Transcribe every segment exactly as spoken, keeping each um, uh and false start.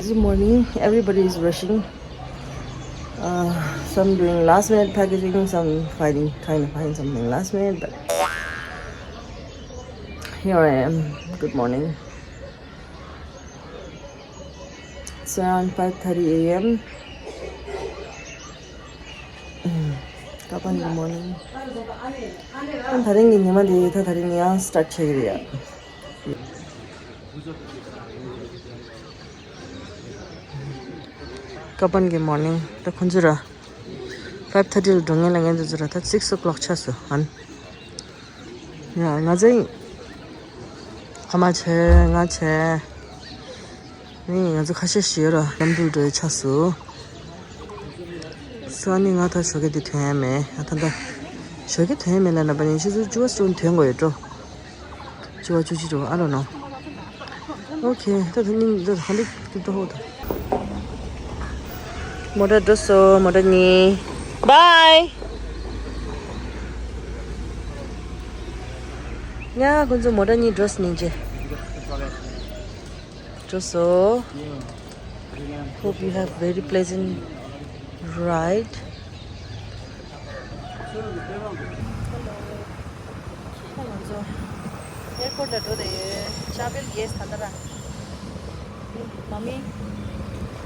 Good morning. Everybody is rushing. Uh, some doing last minute packaging, some finding, trying to find something last minute, but here I am. Good morning. It's around five thirty a m. ཀ་པན་གི་མོར་ནིང་། ད་ད་རིང་གི་ཉི་མ་འདི་ད་ད་རིང་ཡང་སི་ཊར་ཊི་བྱེད་ཀྱི་རེད་ཡ། ཀ་པན་གི་མོར་ནིང་། ད་ཁོང་ཚོ་ར་ཕའིབ་ཐར་ཊི་ལ་འགྲོ་མཁན་ལ་ངན་དུ་ཚོ་ར་ད་སིགས་ཨོ་ཀློག་ཆགས་སོང་ཨན། ཡ་ང་ཚོ་ཨ་མ་བྱས་ང་བྱས། ནི་ང་ཚོ་ཁ་ཤས་ཤིག་ཡོད་ར་ལམ་འགྲུལ་འགྲོ་ཡི་ཆགས་སུ། སོ་ནི་ང་ད་ཞོགས་ཀས་དེ་ཐོན་ཡ་མེད་ཨ་ད་ད། ཞོགས་ཀས་ཐོན་ཡ་མེད་ལ་ན་པ་ནི་ཕྱི་ཚུལ་བཅུ་བ་སོང་ཐོན་དགོས་ཡོད་འགྲོ། བཅུ་བ་བཅུ་གཅིག་འགྲོ་ཨ་རོ་ནོ། ཨོ་ཁེ་ད་ད་ནི་ད་ཧ་ལི་ཀིབ་ཏོ་ཧོ་ད། མོ་ཊ་འགྲོ་སོ་མོ་ཊ་གཉིས། བའི། ཉ་ཁོང་ཚོ་མོ་ཊ་གཉིས་འགྲོ་སོ་ནིང་ཅེ། འགྲོ་སོ། Hope you have very pleasant ride. ཁོང་ཚོ་ཨེར་པོར་ཊ་ལ་འགྲོ་བསྡད་ཡོད། ཤ་བེལ་གེས་ད་ལྟ་ར། མ་མི།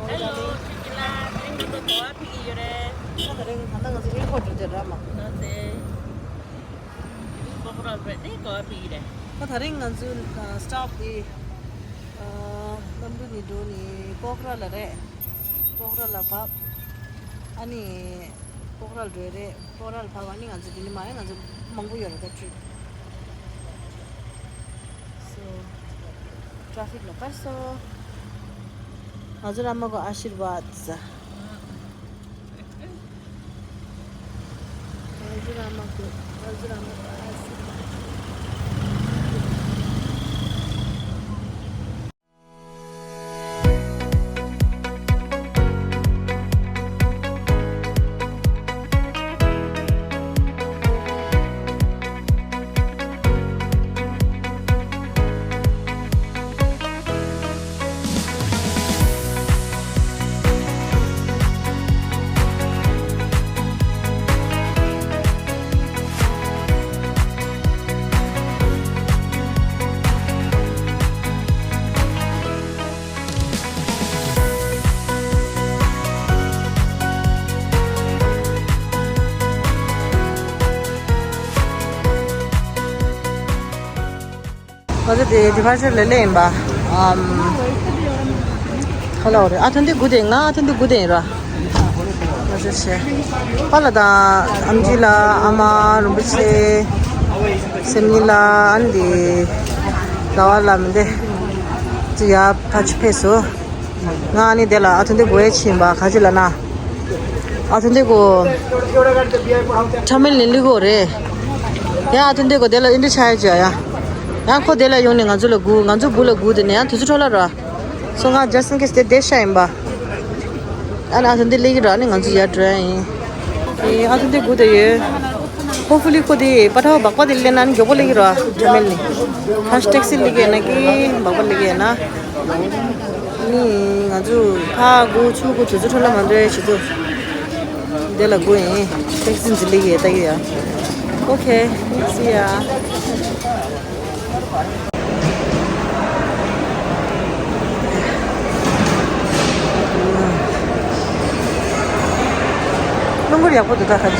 ཧེ་ལོ། ཁྱེད་ཀྱི་ལ་རིང་དུ་གོ་བ་ཕིག་ཡོད་རེད། ད་ད་རིང་ད་ལྟ་ང་ཚོ་ཨེར་པོར་ཊ་འགྲོ་བསྡད་ར་མ། ནོ་སེ། ཀོག་རལ་རེད་དེ་གོ་བ་ཕིག་རེད། ད་ད་རིང་ང་ཚོའི་སི་ཊོབ་དེ་གནམ་གྲུ་ནས་འགྲོ་ནས་ཀོག་རལ་ལ་རེད། ཀོག་རལ་ལ་བབས། ཨ་ནི་ཀོག་རལ་འགྲོ་ཡ་རེད། ཀོག་རལ་ལ་བབས་ཨ་ནི་ང་ཚོ་དེ་ནས་མ་ཡ་ང་ཚོ་མང་པོ་ཡོད་རེད་ད་ཊི་རིབ། སོ་ཊ་ཕིག་ལ་ཕར་སོ། ང་ཚོ་ར་མ་གོ་ཨ་ཤིར་བཱད། ང་ཚོ་དེ་ཌི་པར་ཅར་ལ་སླེབས་ཡིན་པ། ཨམ། ཁ་ལོ་རེད། ཨ་ཐུན་ཏེ་དགུ་དེ་ང་ཨ་ཐུན་ཏེ་དགུ་དེ་ཡིན་ར། ང་ཚོ་ཆེ། པཱ་ལགས་དང་ཨམ་ཆི་ལགས་ཨ་མ་རིན་པོ་ཆེ། སེམས་ཉིད་ལགས་ཨ་ནི་དེ། ཟླ་བ་ལ་མི་འདི། ཅི་ཡ་ཕ་ཆུ་ཕེ་སོ། ང་ཨ་ནི་དེ་ལ་ཨ་ཐུན་ཏེ་དགུ་ཡ་ཕྱིན་པ་ག་ཅི་ལ་ན། ཨ་ཐུན་ཏེ་དགུ། ཁྲ་མེལ་ནི་ལི་གོ་རེད། ཡ་ཨ་ཐུན་ཏེ་དགུ་དེ་ལ་ཨིན་དྲི་ཆ་ཡ་ཅི་ཡ། ཡ་ཁོ་དེ་ལ་ཡོང་ནི་ང་ཚོ་ལ་དགུ་ང་ཚོ་བུ་ལ་དགུ་དེ་ནས་ཡ་དུས་ཚོད་འཕྲོ་ལ་ར། སོ་ང་just in case དེ་བསྡད་ཤ་ཡིན་པ། ཨ་ནི་ཨ་ཐུན་ཏེ་སླེབས་ཀྱི་ར་ནི་ང་ཚོ་ཡར་འགྲོ་ཡ་ཡིན། ཨེ་ཨ་ཐུན་ཏེ་དགུ་དེ་ཡོད། Hopefully ཁོ་དེ་པ་ཐའོ་སྦག་པ་དེ་སླེབས་ན་ནི་མགྱོགས་པོ་སླེབས་ཀྱི་ར་ཁྲ་མེལ་ནི། ཧ་ཤ་ཊེག་སི་སླེབས་ཀྱི་ཡོད་ན་ཀི་སྦག་པ་སླེབས་ཀྱི་ཡོད་ན། ནི་ང་ཚོ་ཕ་དགུ་ཆུ་དགུ་དུས་ཚོད་འཕྲོ་ལ་མ་འགྲོ་ཡ་བྱེད་དུ། དེ་ལ་དགུ་ཡིན། ཊེག་སི་འཛིན་ལི་ཡེ་ལྟ་གི་ཡ། Okay, see ya. རླུང་འཁོར་ཡག་པོ་འདུག་ད་ག་ཚོད།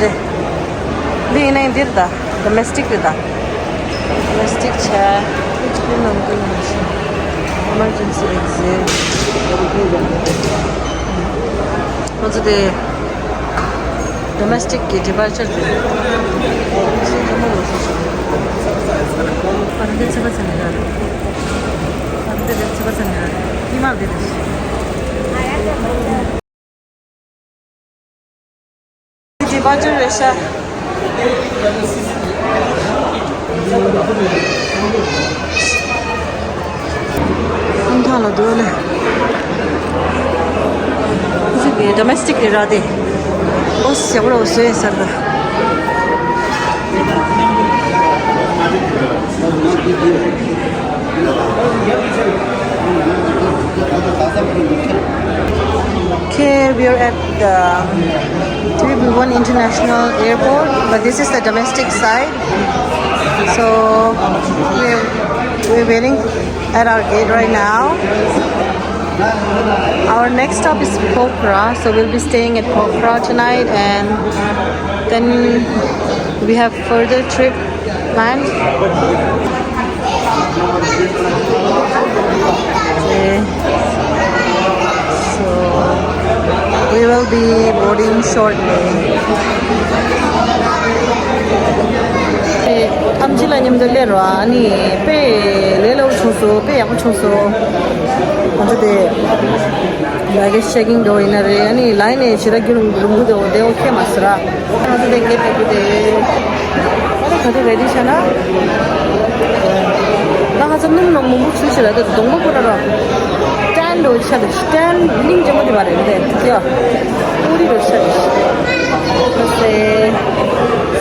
འདི་ཡིན་ན་ཡིན་འདིར་ད། ཌོ་མེ་སི་ཊིག་རེད་ད། ཌོ་མེ་སི་ཊིག་བྱས། Please pin on the machine. Emergency exit. ཁོང་ཚོ་དེ་ཌོ་མེ་སི་ཊིག་གི་ཌི་པར་ཅར་རེད། ཨ་འདི་ཚེ་པ་ཚེ་ནི་ར། ཨ་འདི་ཚེ་པ་ཚེ་ནི་ར། ཉི་མ་འདི་རེད། ཌི་པར་ཅར་རེད་ཤག་ཁང་ཐང་ལ་འདུག་ལེ། ཁོ་ཚོ་གི་ཌོ་མེ་སི་ཊིག་རེད་ར་དེ། ཨོ་ཞེ་པོ་ར་བཟོས་ཡོད་ས་རེད་ད། Okay, we're at the Tribhuvan International Airport, but this is the domestic side. So we're, we're waiting at our gate right now. Our next stop is Pokhara, so we'll be staying at Pokhara tonight, and then we have further trip planned. Okay. So, we will be boarding shortly. ཨམ་ཆི་ལ་མཉམ་དུ་སླེབས་རོགས། ཨ་ནི་དཔེ་ལས་སླ་པོ་བྱུང་སོང་། དཔེ་ཡག་པོ་བྱུང་སོང་། ང་ཚོ་དེ་luggage checking འགྲོ་ཡིན་ན་རེད། ཨ་ནི་line ནས་ཞེ་དྲག་རྒྱུན་རིང་པོ་འདུག་དེ་okay མ་སོང་ར། ང་ཚོ་དེ་gate ལ་འགྲོ་དེ། ཨ་ནི་ག་དུས་ready བྱས་ན། ད་ང་ཚོ་སྣུམ་ནང་མང་པོ་ཚུད་ཤི་ར། ད་གདོང་པ་ཁོ་ན་ར། Tan འགྲོ་ཆ་དེ། Tan སྙིང་རྗེ་མོ་དེ་མ་རེད་དེ། ཡ། ཨུ་རི་འགྲོ་ཆ་དེ།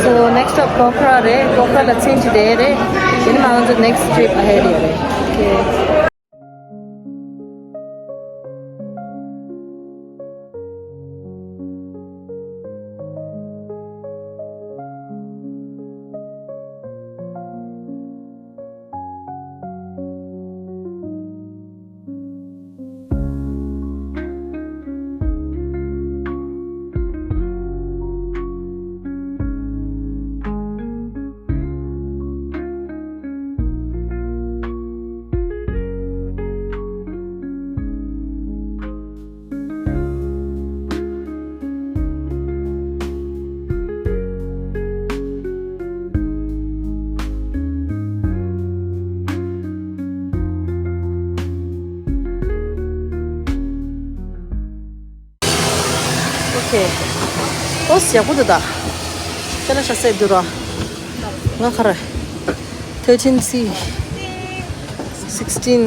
So next stop Pokhara རེད། Pokhara ལ་ཚན་གཅིག་དེ་རེད། དེ་ནས་མ་ང་ཚོ་next trip ahead ཡོད་རེད། Okay. Okay. ཨོ་ཡག་པོ་འདུག་ད། ཁྱེད་ལ་ཤ་ཟད་འདུག་ར། ང་ག་རེ། Thirteen C, sixteen.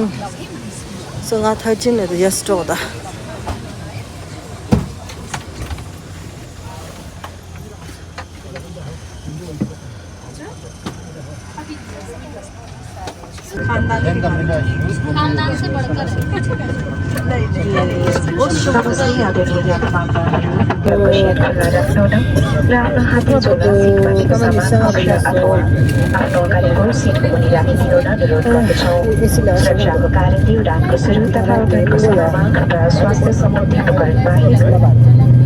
So ང་thirteen ནས་yes འགྲོ་ད། खानदान से बढ़कर सुरक्षाको कारणले उडानको सुरु तथा उतरको समयमा कृपया स्वास्थ्य सम्बन्धी उपकरण बाहेक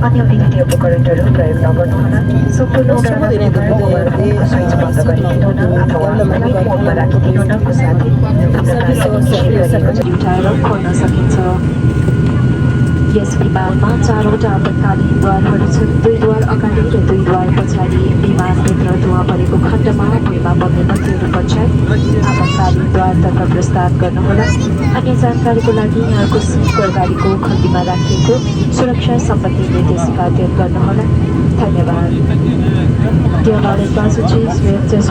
अन्य विद्युतीय उपकरणहरू प्रयोग नगर्नुहोला। सम्पूर्ण उडानहरू मोबाइल फोन सहित बन्द गरिदिनुहोला अथवा फ्लाइट मोडमा राखिदिनुहोलाको साथै उडान उठाएर खोल्न सकिन्छ। यस विमानमा चारवटा आपतकालीन द्वारहरू छन्। दुई द्वार अगाडि र दुई द्वार पछाडि। विमानभित्र धुवा परेको खण्डमा भुइँमा बग्ने बत्तीहरू पछ्याई आपतकालीन द्वारतर्फ प्रस्थान गर्नुहोला। अन्य जानकारीको लागि यहाँको सिट र गाडीको खल्तीमा राखिएको सुरक्षा सम्बन्धी निर्देशिका अध्ययन गर्नुहोला। धन्यवाद। Dear Bharat Passengers, we have just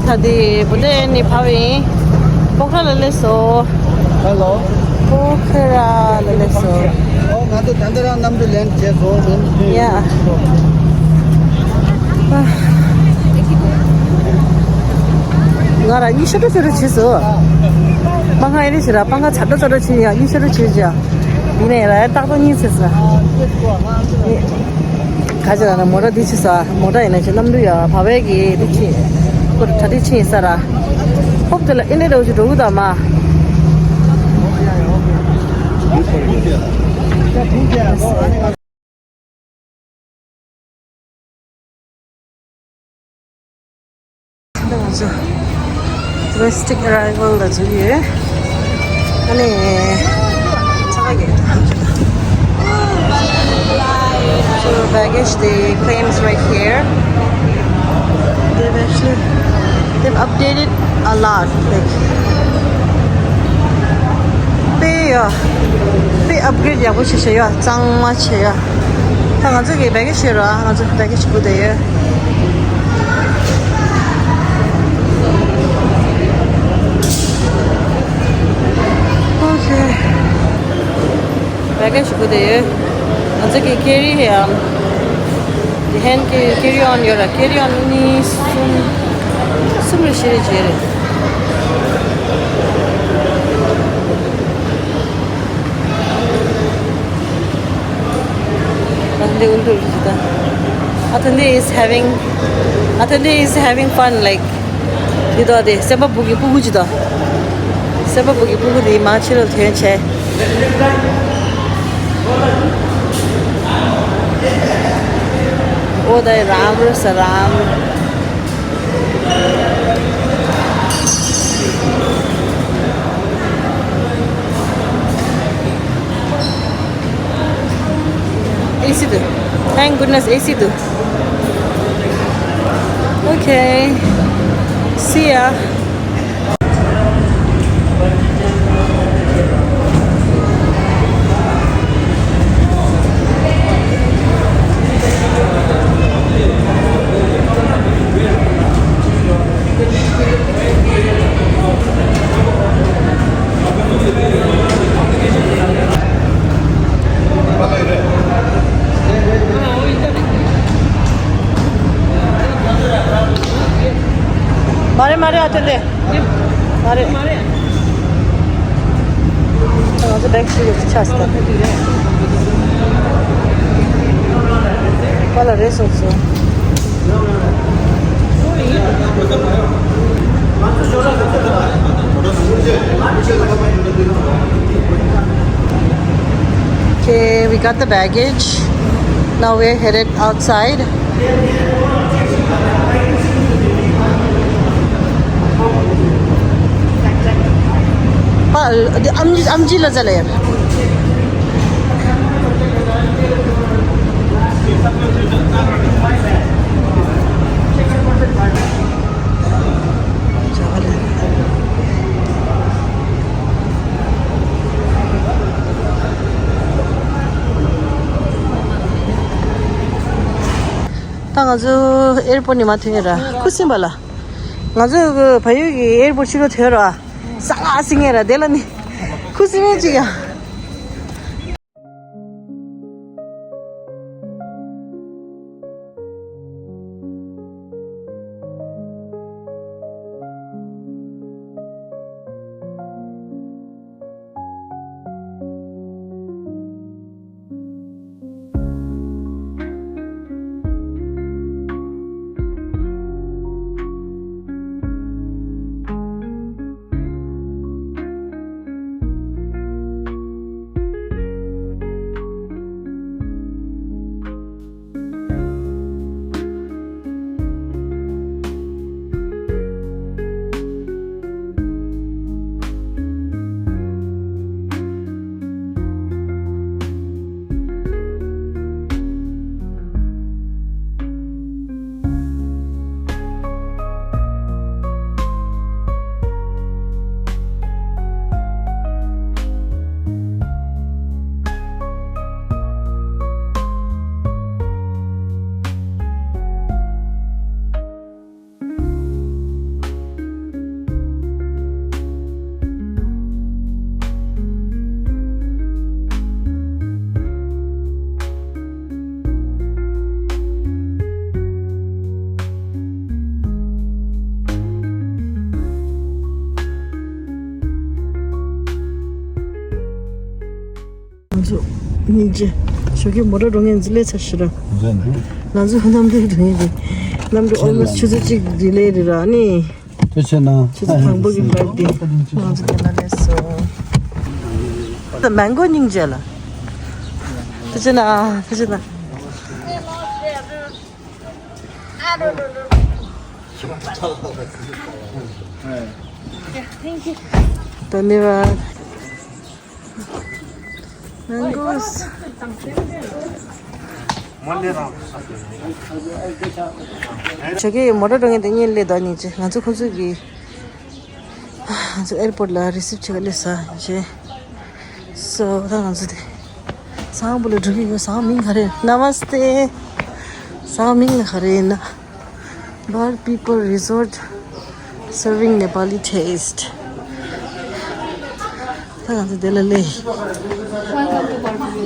ད་དེ་བུ་ལེ་ནི་ཕ་བིན་པོ་ཁ་ར་ལ་སླེབས་སོ། Hello. པོ་ཁ་ར་ལ་སླེབས་སོ། ཨོ་ང་ཚོ་ད་ལྟ་རང་གནམ་གྲུ་ལེན་བྱས་སོ། Yeah. ང་ར་གཉིས་ཤ་ཏོ་ཤ་ཏོ་བྱས་སོ། པང་ཁ་ཨེ་རེ་ཞིག་ར་པང་ཁ་ཚ་ཏོ་ཚ་ཏོ་བྱས་ཡ་གཉིས་ཤ་ཏོ་བྱས་ཡ། ཡིན་ནའི་ར་ཏག་ཏག་གཉིས་བྱས་སོ། ག་ཅི་ལ་ན་མོ་ཊ་འདི་ཕྱིན་ས། མོ་ཊ་ཡིན་ན་ཅི་གནམ་གྲུ་ཡ་བ་བའི་གི་འདི་ཕྱིན། ཁོ་གྲ་སྒྲིག་ཕྱིན་ས་ར། ཧོབ་དེ་ལ་ཨི་ནེ་རོ་ཅི་འགྲོ་གི་དང་མ། Domestic arrival ལ་འཛུལ་ཡོད། ཨ་ནི། ཚ་ག་གི། So baggage, the claims right here. They've actually, they've updated a lot. Like, དཔེ་ཡ། དཔེ་upgrade ཡག་པོ་ཞིག་བྱས་ཡ། གཙང་མ་བྱས་ཡ། ད་ང་ཚོ་གི་བེ་གེ་ཤི་ར། ང་ཚོ་བེ་གེ་ཤི་སྒུག་བསྡད་ཡོད། Okay. བེ་གེ་ཤི་སྒུག་བསྡད་ཡོད། ང་ཚོ་གི་carry ཧེ་ཨམ། དེ་ཧན་གི་carry on ཡོད་ར། carry on གཉིས་གསུམ། གསུམ་རེ་བཞི་རེ་བྱས་རེད། ཨ་ཐ་ལེ་ཨུན་ཏུ་རི་ད། ཨ་ཐ་ལེ་is having, ཨ་ཐ་ལེ་is having fun, like, འདི་དག་དེ་སེམས་པ་སྦུག་གི་སྤུ་གུ་ཅིག་དང་། སེམས་པ་སྦུག་གི་སྤུ་གུ་དེ་མ་ཕྱི་ལ་ཐོན་བྱས། ཨོ་ད་རམ་ར་ས་རམ། ཨེ་སི་འདུག Thank goodness ཨེ་སི་འདུག Okay. See ya. མ་རེད་མ་རེད། ཨ་ཐོན་ཏེ། མ་རེད། ང་ཚོ་བེག་ཤིག་ཡོད་ཆགས་སོང་། པ་ལ་རེད་སོང་སོང་། Okay, we got the baggage. Now we're headed outside. ཨ་ཨམ་ཨམ་ཆི་ལ་ཟ་ལ་ཡ། ད་ང་ཚོ་ཨེར་པོར་ནས་མར་ཐོན་ཡོད་ར། ཁུ་སིམ་པ་ལ། ང་ཚོ་གི་ཕ་ཡུལ་གྱི་ཨེར་པོར་ཕྱི་ལོགས་ཐོན་ར། ས་ང་སིང་ངེ་ར་དེ་ལ་ནི། ཁུ་སིམ་མེད་ཅིག་ཡ། སྙིང་རྗེ། ཞོགས་ཀྱི་མོ་ཊ་འགྲོ་མཁན་ཟི་ལས་ཚ་ཤི་ར། ང་ཚོ་གནམ་གྲུ་འགྲོ་མཁན་གྱི། གནམ་གྲུ་almost ཆུ་ཚོད་གཅིག་delay རེད་ར་ནི། དེ་བྱས་ན་ཆུ་ཚོད་དང་པོ་གི་flight དེ་ང་ཚོ་དེ་ལ་སླེབས་སོང་། ད་མེང་གོ་སྙིང་རྗེ་ལ། དེ་བྱས་ན་དེ་བྱས་ན། धन्यवाद। Mangoes. ཆོ་གི་མོ་ཊ་འགྲོ་མཁན་དེ་གཉིས་སླེབས་དོ་ནི་ཅི། ང་ཚོ་ཁོ་ཚོ་གི་ང་ཚོ་airport ལ་receive བྱེད་ག་སླེབས་ས་ཡིན་ཅི། So ད་ང་ཚོ་དེ་ཟངས་བུ་ལ་འགྲོ་གི་ཡོད། ཟངས་མིང་ག་རེ། Namaste. ཟངས་མིང་ལ་ག་རེ་ཡིན་ན། Bar People Resort, serving Nepali taste. ད་ང་ཚོ་དེ་ལ་སླེབས།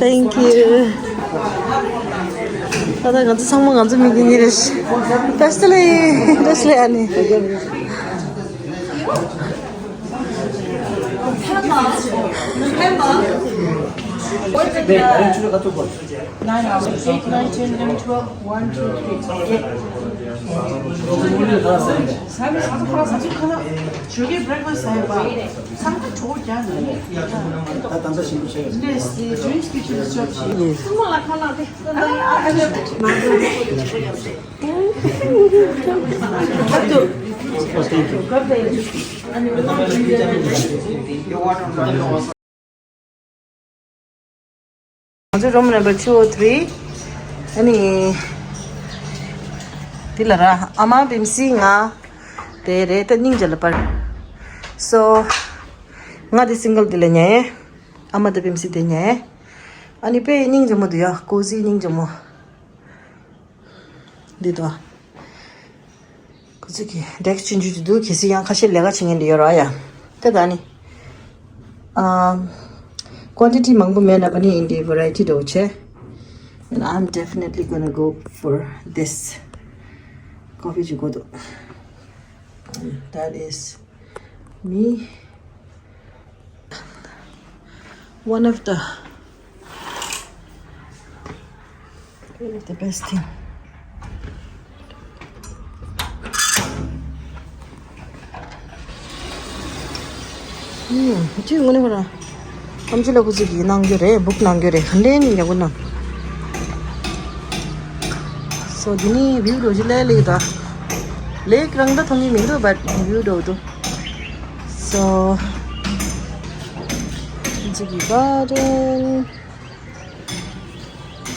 Thank you. ད་ད་ང་ཚོ་ཚང་མ་ང་ཚོ་མི་རྒན་གཉིས་རེད། བཀྲ་ཤིས་བདེ་ལེགས། བཀྲ་ཤིས་བདེ་ལེགས་ཨ་ནི། What's the, uh, Nine hours, eight, nine, ten, eleven, twelve, one, two, three, eight. Service, of course, of course. Sugar breakfast, I have, uh, something to work on. Yes, the drinks, which is just. ང་ཚོ་room number two oh three. ཨ་ནི། འདི་ལ་ར་ཨ་མ་བིམ་སི་ང་། དེ་རེད་ད་སྙིང་རྗེ་ལ་པར། So ང་དེ་single འདི་ལ་ཉལ། ཨ་མ་དང་བིམ་སི་དེ་ཉལ། ཨ་ནི་དཔེ་སྙིང་རྗེ་མོ་འདུག་ཡ། cozy སྙིང་རྗེ་མོ། འདི་དང་། ཁོ་ཚོ་གི་desk ཆུང་ཆུང་ཅིག་འདུག་གལ་སྲིད་ཡང་ཁ་ཤས་ལས་ཀ་བྱེད་མཁན་འདྲ་ཡོད་ར་ཡ། དེ་ད་ནི། ཨམ། quantity མང་པོ་མེད་ན་པ་ནི་ཨིན་དི་variety འདྲ་བོ་བྱས། And I'm definitely gonna go for this. Coffee ཅིག་དགོས་འདུག That is me. One of the One of the best thing. ཨུམ། ཅི་ངོ་ནས་ཁོ་རང་། ཨམ་ཆི་ལ་ཁུ་ཚུ་གིས་གནང་རྒྱུ་རེད། book གནང་རྒྱུ་རེད། ག་འདྲའི་ཉིན་ཡག་པོ་གནང་། So འདི་ནི་view འདྲ་བོ་ཞིག་སླེབས་ལེ་ད། lake རང་ད་མཐོང་གི་མི་འདུག but view འདྲ་བོ་འདུག So ཁུ་ཚུ་གི་garden།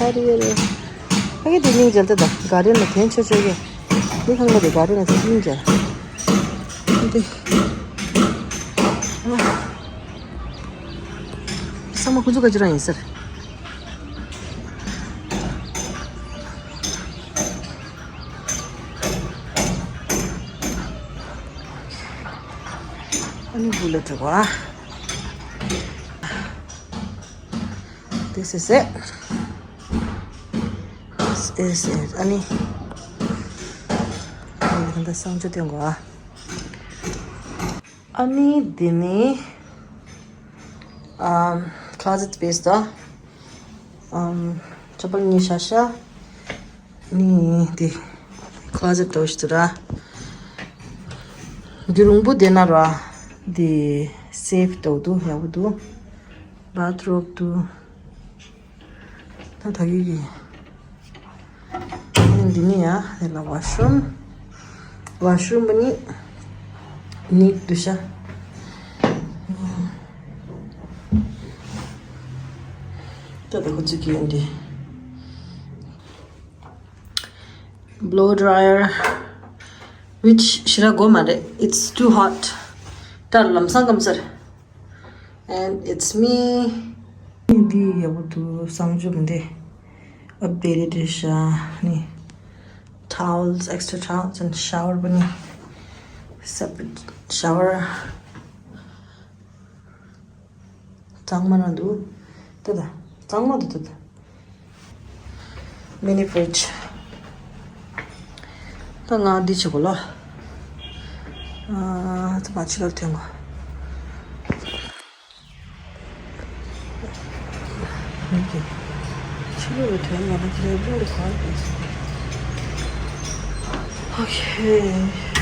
ཨ་རེ་རེ། ཨ་ཀི་དེ་སྙིང་རྗེ་ལ་ད་garden ལ་དེན་ཆོ་ཆོ་གི། མི་ཁང་པ་དེ་garden ལ་དེ་སྙིང་རྗེ། དེ། ཚང་མ་ཁོ་ཚོ་ག་ཅི་རང་ཡིན་ཟེར། ཨ་ནི་བུ་ལ་འགྲོ་བ། This is it. This is it. ཨ་ནི། ཨ་ནི་ད་གསང་སྤྱོད་སྟོན་དགོས་ཨ། ཨ་ནི་འདི་ནི། ཨམ། closet space ད། ཨམ། ཆ་པ་གཉིས་ཤ་ཤ། ནི་འདི། closet འདྲ་བོ་ཞིག་འདུག་ར། རྒྱུ་རིང་པོ་བསྡད་ན་ར། འདི། safe འདྲ་བོ་འདུག་ཡག་པོ་འདུག bathrobe འདུག་ད་ད་གི་གི། འདི་ནི་ཡ། དེ་ལ་washroom. washroom པ་ནི། neat འདུག་ཤ། ད་ད་ཁོ་ཚོ་གི་འདི། blow dryer. which ཞེ་དྲག་དགོས་མ་རེད། it's too hot. ད་ལམ་སང་སྐམ་སར། And it's me. འདི་ཡག་པོ་འདུག་གསང་སྤྱོད་མི་འདི། updated རེད་ཤག་ནི། towels, extra towels and shower པ་ནི། separate shower. གཙང་མ་རང་འདུག་ད་ད། གཙང་མ་འདུག་ད་ད། mini fridge. ད་ང་འདི་བྱེད་དགོས་ལོ། ཨ། ད་མ་ཕྱི་ལོགས་ཐོན་དགོས། ཨོ་ཁེ། ལུག་ལ་དོན་ང་ལ་དེ་ལུག་ལ་ག་རེ་དོན་ཟེར། ཨོ་ཁེ།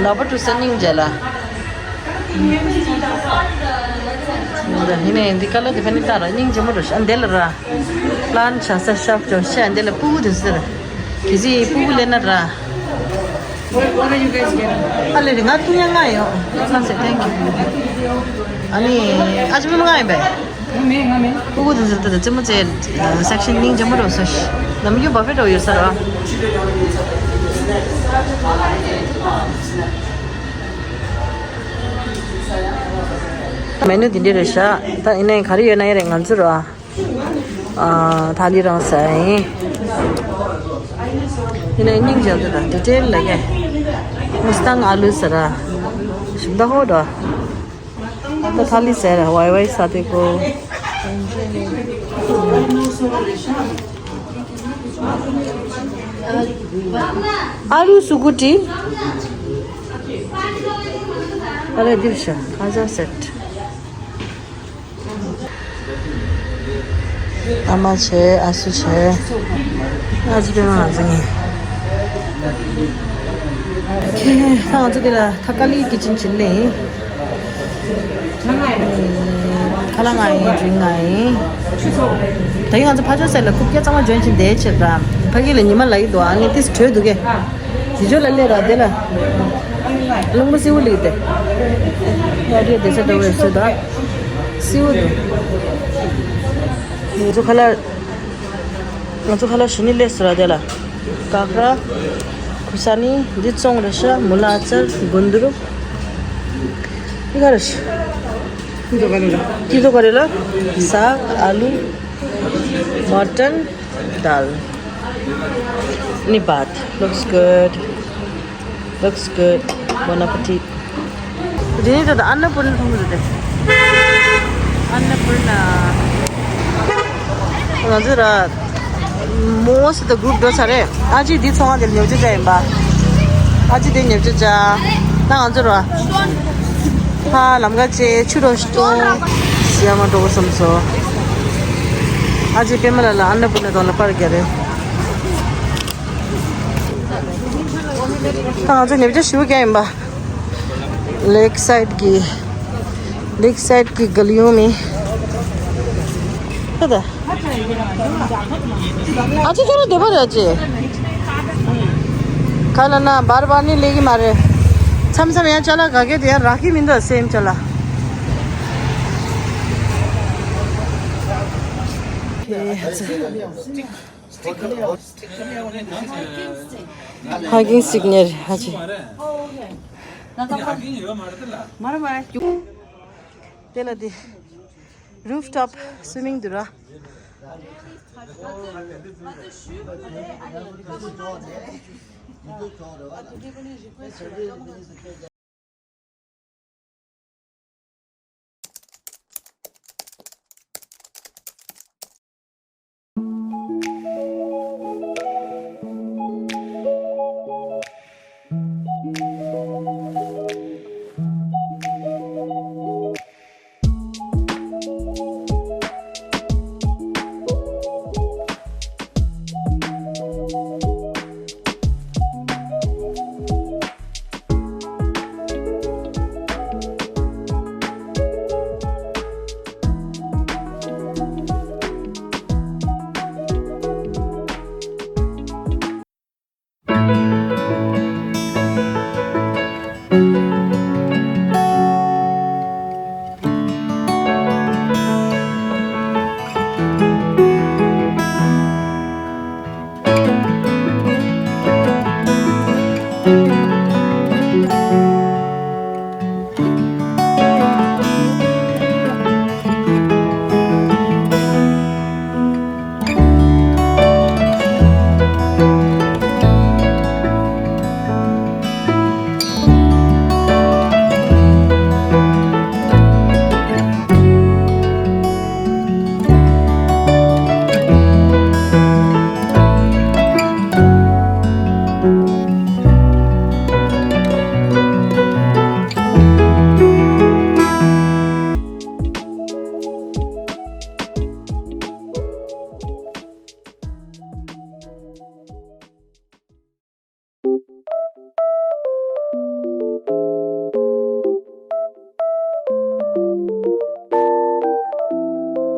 ལག་པ་འཁྲུ་ས་སྙིང་རྗེ་ལ། འདི་ནས་འདི་ཀ་ལ་འདི་ཕན་ནི་ལྟ་ར་སྙིང་རྗེ་མོ་རུ་ཤ་འདི་ལ་ར། པླན་ཆ་ས་ཤག་ཅོ་ཤ་འདི་ལ་སྤུ་གུ་དེ་ཟེར། གི་ཟི་སྤུ་གུ་ལེན་ན་ར། What, what are you guys getting? ཨ་ལེ་རེ་ང་ཏུ་ཡ་ང་ཡོ། ལགས་སེ། Thank you. ཨ་ནི་ཨ་ཅི་མི་ང་ཡིན་པས། ང་མེད་ང་མེད། སྤུ་གུ་དེ་ཟེར་ཏེ་རྩེད་མོ་རྩེ་སེག་ཤན་སྙིང་རྗེ་མོ་རུ་སོ་ཤི། ནམ་རྒྱུན་བ་ཕེ་འགྲོ་ཡོད་ས་ར། མེ་ནུ་འདི་འདྲ་རེད་ཤག་ད་ཡིན་ནའི་ག་རེ་ཡོད་ན་ཡ་རེད་ང་ཚོ་ར། ཨ་ཐ་ལི་རང་ཟ་ཡིན། ཡིན་ནའི་སྙིང་རྗེ་འདུག་ད་ཌི་ཊེལ་ལ་ཡ། མུ་སི་ཏང་ཨ་ལུ་ཟེར་ར། ཞིམ་ད་ཧོ་འགྲོ། ད་ཐ་ལི་ཟེར་ར་ཝའི་ཝའི་ས་དེ་ཀོ། ཨ་ལུ་སུ་ཀུ་ཏི། ཨ་ལེ་འདིར་ཤ་ཁ་ཟ་སེ་ཊི། ཨ་མ་བྱས། ཨ་སུ་བྱས། ཨ་ཅི་པའི་མ་ང་ཚོ་ངས། ཁྱེད་ད་ང་ཚོ་འདི་ལ་ཐ་ཀ་ལི་ཀི་ཅན་ཆིལ་ལེ་ཡིན། ཁ་ལག་ང་ཡིན། ཌི་རིང་ང་ཡིན། ད་ཡིན་ང་ཚོ་ཕ་ཇོ་སེ་ལ་ཁུག་ཀྱ་གཙང་མ་འཇོན་ཆེན་དེའི་ཆེད་དང་ཕ་གི་ལ་ཉི་མ་ལ་ཡི་དོ་ཨ་ནི་ཏིས་བྲོས་འདུག་གས། དེ་ཇོ་ལ་ལས་ར་དེ་ལ། རླུང་པ་སེའུ་ལིག་དེ། ཡ་རེད་དེ་ཚེ་འདྲ་བའི་སུ་ད། སེའུ་དེ། ང་ཚོ་ཁ་ལག་ང་ཚོ་ཁ་ལག་ཞི་ནི་ལས་སུ་ར་དེ་ལ། ཀ་ཁ་ར། ཁུ་ས་ནི་འདི་བཙོང་རེ་ཤ་མུ་ལ་ཨ་ཙར་གུན་དུ་རུ། འདི་ག་རེ་ཤ། འདི་ཚོ་ག་རེ་ལ། ཟག་ཨ་ལུ། མ་ཊན། དཱལ། ནི་བཱད། Looks good. Looks good. Bon appetit. རེད་ད་ཨན་ན་པུར་ན་མཐོང་གི་འདུག་སྟེ། ཨན་ན་པུར་ན། ང་ཚོ་ར་མོ་སི་ད་གུ་རུབ་འགྲོ་ཚར་རེད། ཨ་ཅེ་འདི་ཚོང་ཁང་དེར་ཉོ་ཆ་བྱ་ཡིན་པ། ཨ་ཅེ་དེ་ཉོ་ཆ་བྱ། ད་ང་ཚོ་ར་ཕ་ལམ་ཁ་ཆེ་ཆུ་རོ་ཤི་ཏོ་ཟི་ཡ་མ་འགྲོ་གོ་བསམ་སོ། ཨ་ཅེ་པད་མ་ལ་ལ་ཨན་ན་པུར་ན་དང་ལ་པར་རྒྱག་རེད། ད་ང་ཚོ་ཉོ་ཆ་ཞུ་རྒྱ་ཡིན་པ། ལེག་སའིད་གི། ལེག་སའིད་གི་ག་ལིའུ་མི། ཁ་ད། ཨ་ཅེ་ཁྱོད་རང་འདོད་པ་རེད་ཨ་ཅེ། ག་ལ་ན་བར་བར་ནི་ལེགས་ཀྱི་མ་རེད། མཚམས་མཚམས་ཡང་ཅ་ལག་ག་གེ་དེ་ཡང་རག་གི་མི་འདུག་སེམས་ཅ་ལག་ཧ་གིང་སིག་ནེར་ཧ་ཅི། དེ་ལ་དེ། Rooftop swimming འདུག་ར།